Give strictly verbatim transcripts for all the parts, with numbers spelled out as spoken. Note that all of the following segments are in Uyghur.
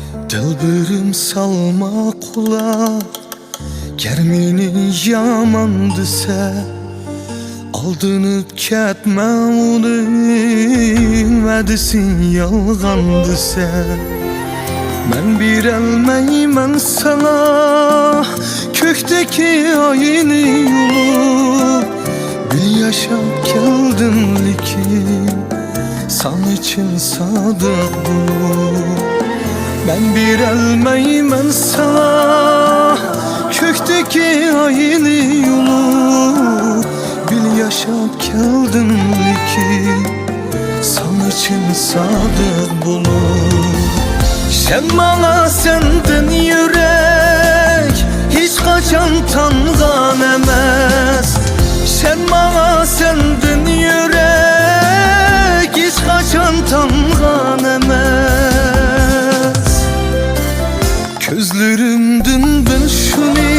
دىلبىرىم، سالما قۇلاق، گەر مېنى يامان دېسە، ئالدىنىپ كەتمە ئۇنىڭ، ۋەدىسى يالغان دېسە. مەن بېرەلمەيمەن ساڭا كۆكتىكى ئاينى يۇلۇپ، بىل ياشاپ كەلدىم لېكىن، ساڭا چىن سادىق بولۇپ. مەن بېرەلمەيمەن ساڭا كۆكتىكى ئاينى يۇلۇپ، بىل ياشاپ كەلدىم لېكىن، ساڭا چىن سادىق بولۇپ. ئىشەن ماڭا سەندىن يۈرەك، ھېچقاچان تانغان ئەمەس. ئىشەن ماڭا سەندىن يۈرەك، ھېچقاچان تانغان ئەمەس. كۆزلىرىمدىن بىل شۇنى،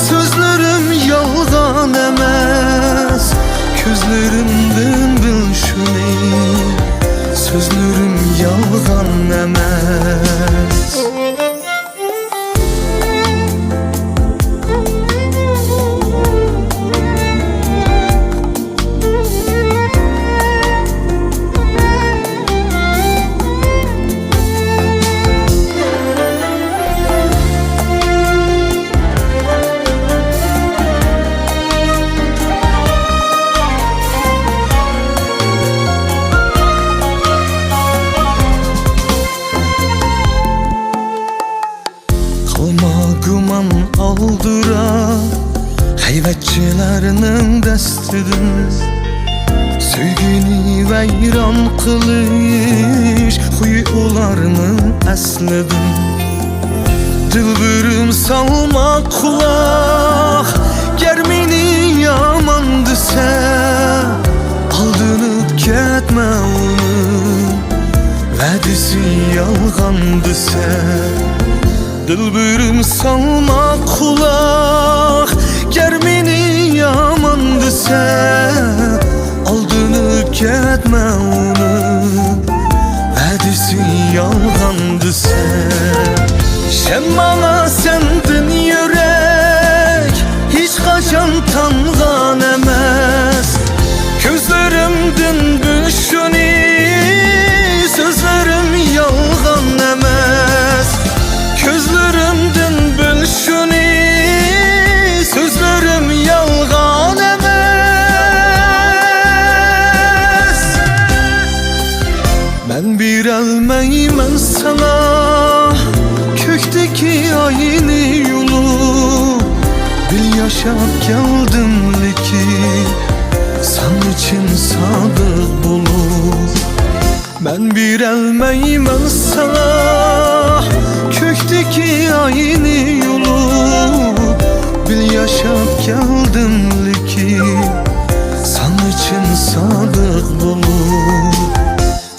سۆزلىرىم يالغان ئەمەس. كۆزلىرىمدىن بىل شۇنى، سۆزلىرىم يالغان ئەمەس. قىلما گۇمان ئالدىراپ غەيۋەتچىلەرنىڭ دەستىدىن. سۆيگۈنى ۋەيران قىلىش خۇيى ئۇلارنىڭ ئەسلىدىن. دىلبىرىم، سالما قۇلاق، گەر مېنى يامان دېسە، ئالدىنىپ كەتمە ئۇنىڭ، ۋەدىسى يالغان دېسە. دىلبىرىم، سالما قۇلاق، گەر مېنى يامان دېسە، ئالدىنىپ كەتمە ئۇنىڭ، ۋەدىسى يالغان دېسە. ئىشەن ماڭا سەندىن يۈرەك، ھېچقاچان تانغان ئەمەس. كۆزلىرىمدىن بىل شۇنى، سۆزلىرىم يالغان ئەمەس. كۆزلىرىمدىن بىل شۇنى، سۆزلىرىم يالغان ئەمەس. مەن بېرەلمەيمەن ساڭا كۆكتىكى ئاينى يۇلۇپ، بىل ياشاپ كەلدىم لېكىن، ساڭا چىن سادىق بولۇپ. مەن بېرەلمەيمەن ساڭا كۆكتىكى ئاينى يۇلۇپ، بىل ياشاپ كەلدىم لېكىن، ساڭا چىن سادىق بولۇپ،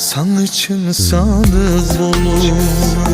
ساڭا چىن سادىق بولۇپ.